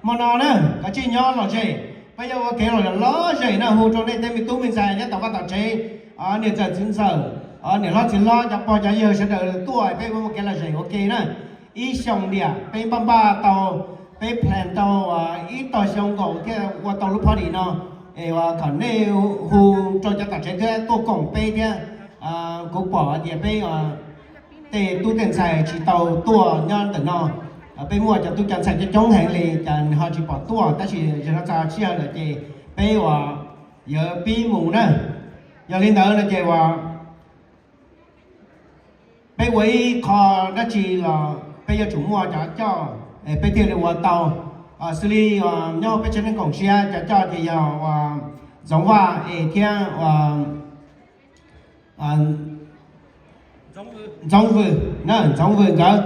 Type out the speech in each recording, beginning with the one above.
Hmo no na, koj tsij nyob lom zem, peb yuav ua kev lom zem na, hu rau nej tej me tub me ntxhais nyob tom vaj tom tsev, niam ntxawm txiv ntxawm, niam hlob txiv hlob, cov pog cov yawg sawv daws tuaj peb ua kev lom zem ua ke na. Ib xyoos tiam peb npaj npaj tau, peb plan tau ib tog xyoo nkaus thiaj ua tau lub party no. Es kom nej hu rau cov tom tsev thiab tuaj koom peb thiab. Kuv pom hais tias peb tej tub tej ntxhais tsis tau tuaj nyob ntawm no, peb muaj cov tub cov ntxhais coob coob heev li cas nws ho tsis pom tuaj, tab sis zaum no txog sij hawm lawm ces peb ua yuav pib mus na. Yog li ntawd no ces ua peb ua ib qho dab tsi los peb yuav tsum muaj cov coj, peb thiaj li ua tau. Xws li nyob peb tsev neeg koom siab cov coj ces yog ua Ntxoov Vaj es thiab ua Ntxoov Vwm, Ntxoov Vwm nkawd.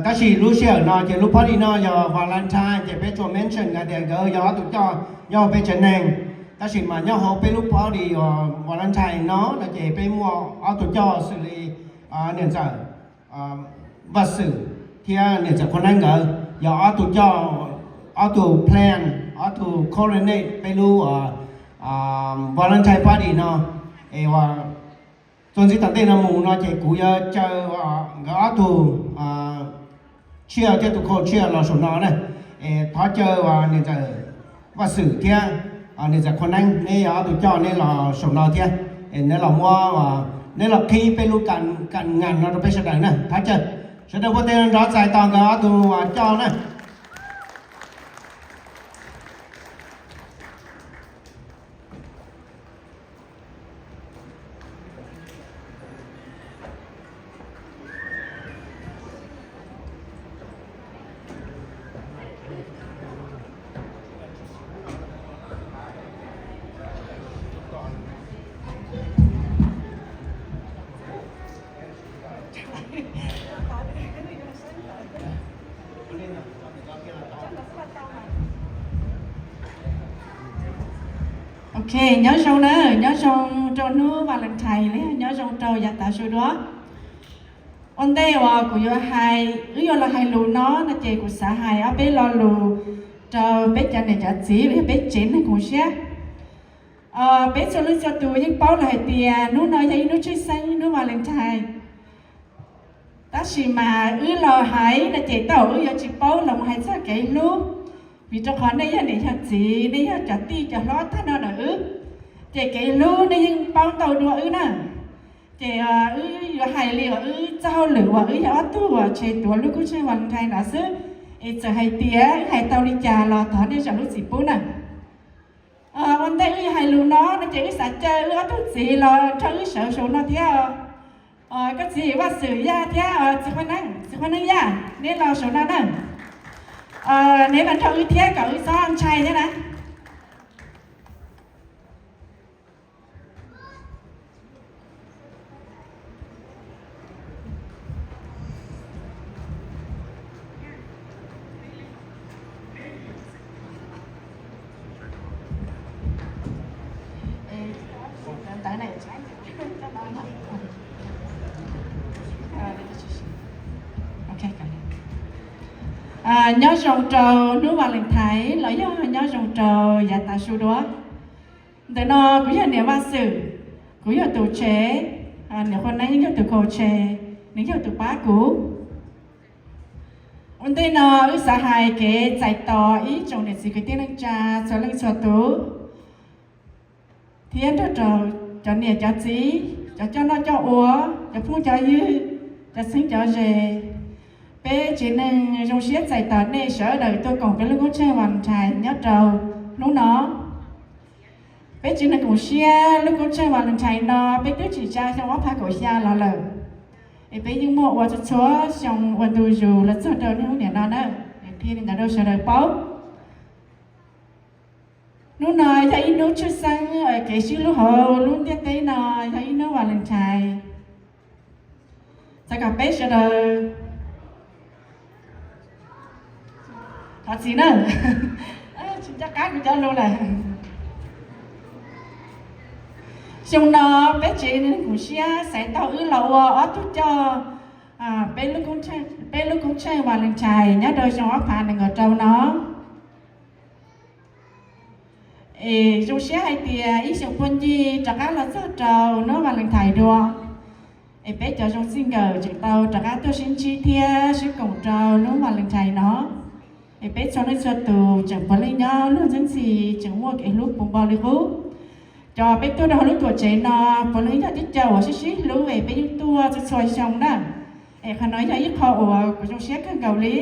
Tab sis lub sij hawm no ces lub party no yog Valentine ces peb tsuas mention hais tias nkawd yog ob tug coj nyob peb tsev neeg. Tab sis mas nyob hauv peb lub party Valentine no no ces peb muaj ob tug coj xws li niam ntxawm Vaj Xwm thiab niam ntxawm Qhua Neeb nkawd yog ob tug coj, ob tug plan, ob tug coordinate peb lub Valentine party no. Es ua txuas ntxiv tom ntej no mus no ces kuv yuav caw nkawd ob tug chair thiab tus co-chair los saum no na. Es thov caw niam ntxawm Vaj Xwm thiab niam ntxawm Qhua Neeb, neb yog ob tug coj neb los saum no thiab, es neb los muab, neb los qhib peb lub ka nas no rau peb sawv daws na. Thov caw sawv daws puag tej nrov txais tos nkawd ob tug coj na. Ok, nyob zoo na, nyob zoo rau hnub Valentine li, nyob zoo rau yav tav su dua. Ua ntej uas kuv yuav hais, wb yuav los hais lus no no ces kuv xav hais ob peb lo lus rau peb cov niam cov txiv los yog peb tsev neeg koom siab. Peb txhua leej txhua tus yeej paub lawm hais tias hnub no yog ib hnub tshwj xeeb, hnub Valentine. Tab sis mas wb los hais no ces tej zaum wb yuav tsis paub los mus hais txog kev hlub, vim rau qhov nej yog niam yog txiv, nej yog cov tij cov hlob tag nrho ntawm wb, ces kev hlub nej yeej paub ntau dua wb na. Ces wb yuav hais li uas wb txoj hauj lwm uas wb yog ob tug uas tshem tuav lub koob tsheej Valentine no xwb, es txawm hais tias wb hais tau li cas los thov nej zam lub txim pub na. Ua ntej wb yuav hais lus no no ces wb xav caw wb ob tug txiv los nrog wb sawv saum no thiab. Koj txiv Vaj Xwm Yaj thiab txiv Qhua Neeb, txiv Qhua Neeb Yaj, neb los saum no na. Neb los nrog wb thiab kom wb txhob ntshai thiab na. Nyob zoo rau hnub Valentine los yog nyob zoo rau yav tav su dua. Ntawm no kuv yog niam Vaj Xwm, kuv yog tus tshem, niam Qhua Neeb yog tus co-chair, nws yog tus pab kuv. Ua ntej no wb xav hais kev txais tos ib tsoom niam txiv kwv tij neej tsa txhua leej txhua tus, thiab nrog rau cov niam cov txiv, cov coj noj coj ua, cov phooj cov ywg, cov txheeb cov ze. Peb tsev neeg zoo siab txais tos nej sawv daws tuaj koom peb lub koob tsheej Valentine nyob rau hnub no. Peb tsev neeg koom siab lub koob tsheej Valentine no peb twb tsim tsa xyoo ob phav kaum xya los lawm, es peb yeej muaj ua txhua txhua xyoo ua ntu zus los txog rau niaj hnub niam no na, es qhia li ntawd rau sawv daws paub. Hnub no yog ib hnub tshwj xeeb kev sib hlub hauv lub ntiaj teb no, yog ib hnub Valentine. Xav kom peb sawv daws thov txim na, tsis nco qab kuv cov lus lawm. Xyoo no peb tsev neeg koom siab xaiv tau wb los ua ob tug coj peb lub koob tsheej Valentine nyob rau xyoo ob phav nees nkaum rau no. Es zoo siab hais tias ib xyoos puag ncig rov qab los txog rau hnub Valentine dua, es peb cov zoo txij nkawm tseem tau rov qab tuaj sib ntsib thiab sib koom rau hnub Valentine no. Es peb txhua leej txhua tus tseem puav leej nyob luag ntxhi ntxhi, tseem muaj kev hlub puv npo li qub. Cov peb tuaj rau hauv lub tuam tsev no puav leej yog tib co uas sib sib hlub es peb yeej tuaj txhua txhua xyoo na. Es qhov no yog ib qho uas kuv zoo siab kawg nkaus li.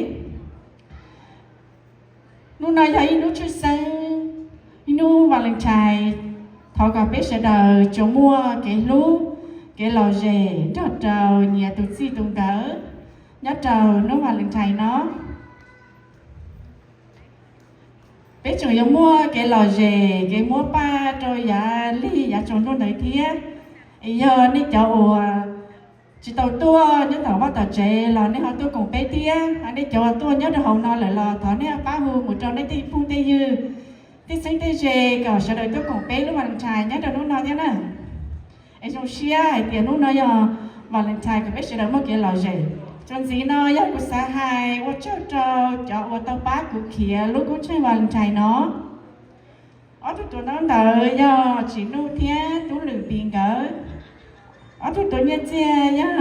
Hnub no yog ib hnub tshwj xeeb, ib hnub Valentine. Thov kom peb sawv daws tsuas muaj kev hlub, kev lom zem nrog rau nyias tus txij tus nkawm nyob rau hnub Valentine no. Peb tseem yuav muaj kev lom zem, kev muab paj rau yav lig yav tsaus ntuj ntawd thiab. Es yog nej cov uas tsis tau tuaj nyob tom vaj tom tsev los nej ho tuaj koom peb thiab. Nej cov uas tuaj nyob rau hauv no lawm los thov nej pab hu mus rau nej tej phooj tej ywg, tej txheeb tej ze kom sawv daws tuaj koom peb lub Valentine nyob rau hnub no thiab na. Es zoo siab hais tias hnub no yog Valentine kom peb sawv daws muaj kev lom zem. Txuas ntxiv no yog kuv xav hais ua tsaug rau cov uas tau pab kuv khiav lub koob tsheej Valentine no. Ob tug tuav ntawv ntawd yog Tsim Nuj thiab Tub Lwm Pis nkawd. Ob tug tuav nyiaj txiag yog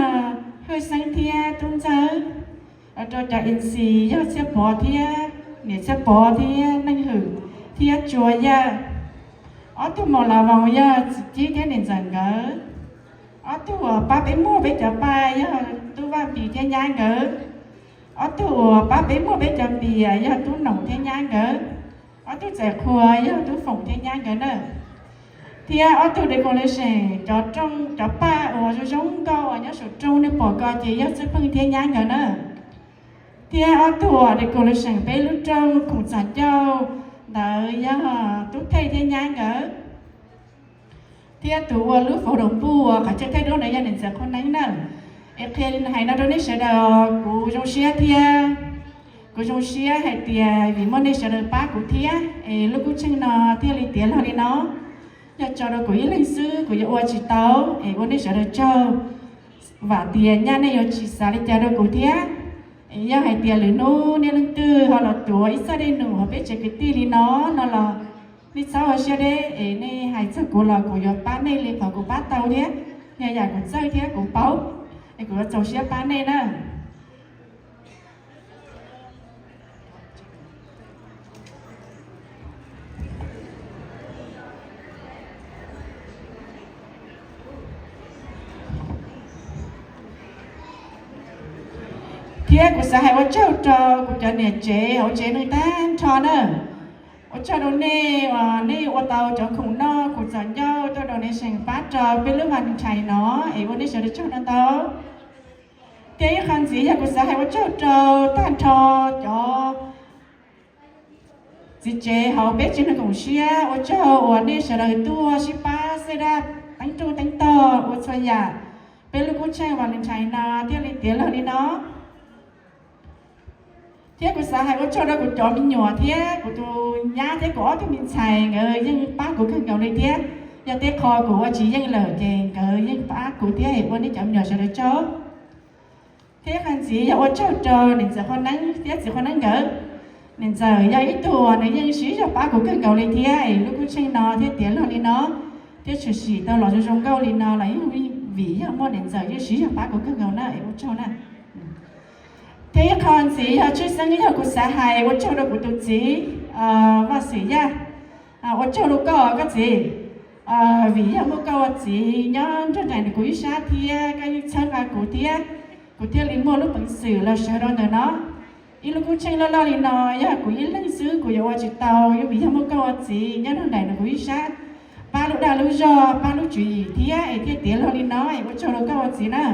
Hwj Xeeb thiab Tub Ntxawg. Los rau cov MC yog Txhiaj Pov thiab, niam Txhiaj Pov thiab Neej Hwm thiab Tsua Yaj. Ob tug maum las voos yog Txiv Cib thiab niam ntxawm nkawd. Ob tug uas pab peb muag peb cov paj yog Tub Vaj Pis thiab nyab nkawd. Ob tug uas pab peb muag peb cov pias yog Tub Noom thiab nyab nkawd. Ob tug txais qhua yog Tub Foom thiab nyab nkawd na. Thiab ob tug decoration, cov rooj cov paj uas zoo zoo nkauj uas nyob saum rooj nej pom ko ces yog Txwj Pheej thiab nyab nkawd na. Thiab ob tug uas decoration peb lub rooj khoom txhos ncauj ntawd yog Tub Thej thiab nyab nkawd. Thiab tus ua lub fauv daum puj uas qhov chaw thaij duab ntawd yog niam ntxawm Qhua Neeb na. Es qhia hais no rau nej sawv daws, kuv zoo siab thiab, kuv zoo siab hais tias vim muaj nej sawv daws pab kuv thiab es lub koob tsheej no thiaj li tiav log li no. Yog tso rau kuv ib leeg xwb kuv yuav ua tsis tau, es ua nej sawv daws tsaug. Vam tias nyaj nej yuav tsis xav li cas rau kuv thiab. Es yog hais tias lwm hnub nej leej twg ho los tuav ib txoj dej num hauv peb tsev kwv tij li no, no los nej txhob ua siab deb es nej hais txog kuv los kuv yuav pab nej li qhov kuv pab tau thiab. Yog yam kuv txawj thiab kuv paub, es kuv yuav txaus siab pab nej na. Thiab kuv xav hais ua tsaug rau kuv cov niam tsev hauv tsev neeg tag nrho na. Ua tsaug rau nej, nej ua tau cov khoom noj khoom txhos ncauj tuaj donation pab rau peb lub Valentine no, es ua nej sawv daws tsaug ntau ntau. Thiab ib qho ntxiv yog kuv xav hais ua tsaug rau tag nrho cov txiv tsev hauv peb tsev neeg koom siab, ua tsaug uas nej sawv daws tuaj sib pab xej daj teeb rooj teeb tog ua txhua yam peb lub koob tsheej Valentine no thiaj li tiav log li no. Thiab kuv xav hais ua tsaug rau kuv cov me nyuam thiab kuv tus nyab thiab kuv ob tug me ntxhais, nkawd yeej pab kuv kawg nkaus li thiab. Yog tej qho kuv ua tsis yeej lawm ces nkawd yeej pab kuv thiab, es ua nej cov me nyuam sawv daws tsaug. Thiab qhov ntxiv yog ua tsaug rau niam ntxawm Qhua Neeb thiab txiv Qhua Neeb nkawd. Niam ntxawm yog ib tug uas nws yeej siv zog pab kuv kawg nkaus li thiab, es lub koob tsheej no thiaj tiav log li no, thiab tshwm sim tau los zoo zoo nkauj li no los yeej vim yog muaj niam ntxawm yeej siv zog pab kuv kawg nkaus na, es ua tsaug na. Thiab ib qho ntxiv yog tshwj xeeb yog kuv xav hais ua tsaug rau kuv tus txiv, Vaj Xwm Yaj. Ua tsaug rau koj, koj txiv, vim yog muaj koj ua txiv nyob nrog nraim nws kuv ib sab thiab koj yeej txhawb nqa kuv thiab, kuv thiaj li muaj lub peev xwm los sawv rau ntawm no. Ib lub koob tsheej loj loj li no yog kuv ib leeg xwb kuv yuav ua tsis tau, vim yog muaj koj ua txiv nyob nrog nraim nws kuv ib sab, pab lub dag lub zog, pab lub tswv yim thiab es thiaj tiav log li no, es ua tsaug rau koj ua txiv na.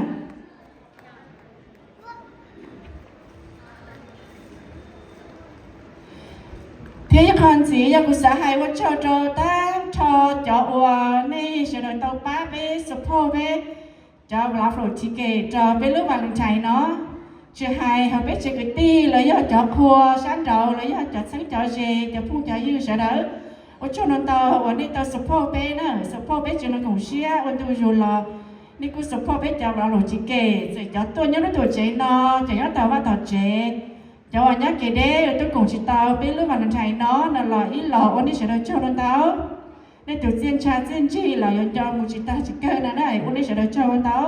Thiab ib qho ntxiv yog kuv xav hais ua tsaug rau tag nrho cov uas nej sawv daws tau pab peb support peb cov Vla Flow ticket rau peb lub Valentine no. Tsis hais hauv peb tsev kwv tij los yog cov qhua sab nraud los yog cov txheeb cov ze, cov phooj cov ywg sawv daws, ua tsaug ntau ntau uas nej tau support peb na, support peb tsev neeg koom siab ua ntu zus los nej kuj support peb cov Vla Flow ticket, txawm cov tuaj nyob lub tuam tsev no, cov nyob tom vaj tom tsev, Cov uas nyob kev deb uas tuaj koom tsis tau peb lub Valentine no no los ib los ua nej sawv daws tsaug rau ntau. Nej tus txiaj ntsha txiaj ntsig los yuav nco mus tsis tag tsis kawg no na, ua nej sawv daws tsaug rau ntau.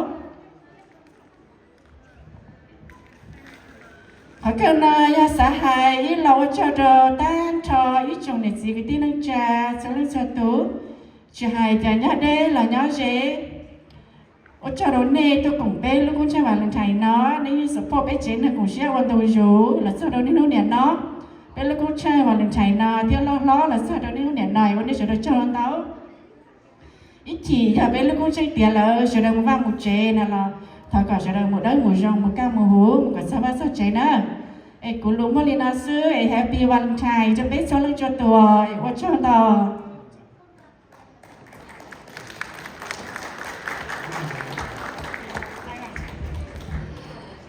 Qhov kawg no yog xav hais ib los ua tsaug rau tag nrho ib tsoom niam txiv kwv tij neej tsa txhua leej txhua tus, tsis hais cov nyob deb los nyob ze. Ua tsaug rau nej tuaj koom peb lub koob tsheej Valentine no, nej yeej support peb tsev neeg koom siab ua ntu zus los txog rau niaj hnub niam no. Peb lub koob tsheej Valentine no thiaj loj hlob los txog rau niaj hnub niam no, ua nej sawv daws tsaug ntau. Ib chim yog peb lub koob tsheej tiav lawm sawv daws mus vaj mus tsev no los thov kom sawv daws mus dawb mus zoo mus kaj mus huv mus kom txog vaj txog tsev na. Es kuv lus muaj li no xwb es Happy Valentine rau peb txhua leej txhua tus es ua tsaug ntau.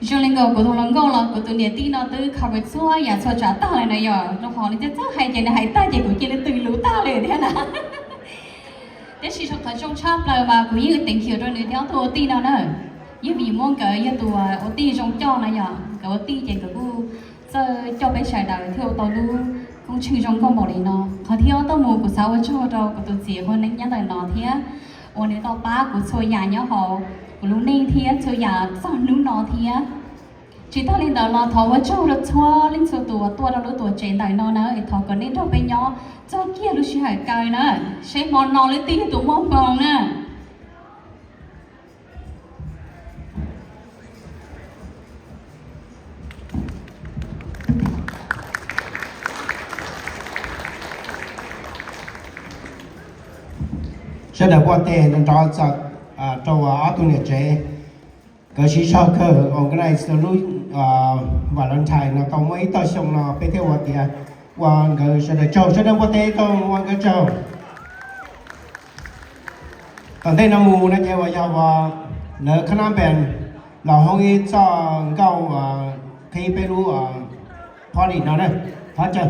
Zoo li nkaus kuv tus hluas nkauj los kuv tus niam tij no twb cover txhua yam txhua tsav tag li no yom, rau qhov nws twb txawj hais ces nws hais tag ces kuv cia li tws lus tag li thiab na. Tiam sis qhov zoo tshaj plaws mas kuv yeej thank you rau nws thiab ob tug ua tij no na. Yeej vim muaj nkawd yog tus ua tij zoo coj no yom, nkawd ua tij ces nkawd kuj txawj coj peb sawv daws thiaj ua tau lub koob tsheej zoo nkauj npaum li no. Qhov thib ob tuaj mus kuv xav ua tsaug rau kuv tus txiv Huab Neeb nyob ntawm no thiab uas nws tau pab kuv txhua yam nyob hauv kuv lub neej thiab txhua yam txog hnub no thiab. Tsis tag li ntawd los thov ua tsaug rau txhua leej txhua tus uas tuaj rau lub tuam tsev ntawm no na, es thov kom nej nrog peb nyob txog kiag lub sij hawm kawg na, seb hmo no leej twg yog tus muaj hmoo na. Sawv daws npuaj teg nrov nrov rau ob tug niam tsev. Nkawd siv zog kawg organize lub Valentine no tau muaj ib tog xyoo no peb thiaj ua tiav ua nkawd sawv daws tsaug, sawv daws npuaj teg rau ua nkawd tsaug. Tom ntej no mus no ces uas yog uas lawv khab nab npees los hoob ib txoj nkauj qhib peb lub party no na. Thov caw.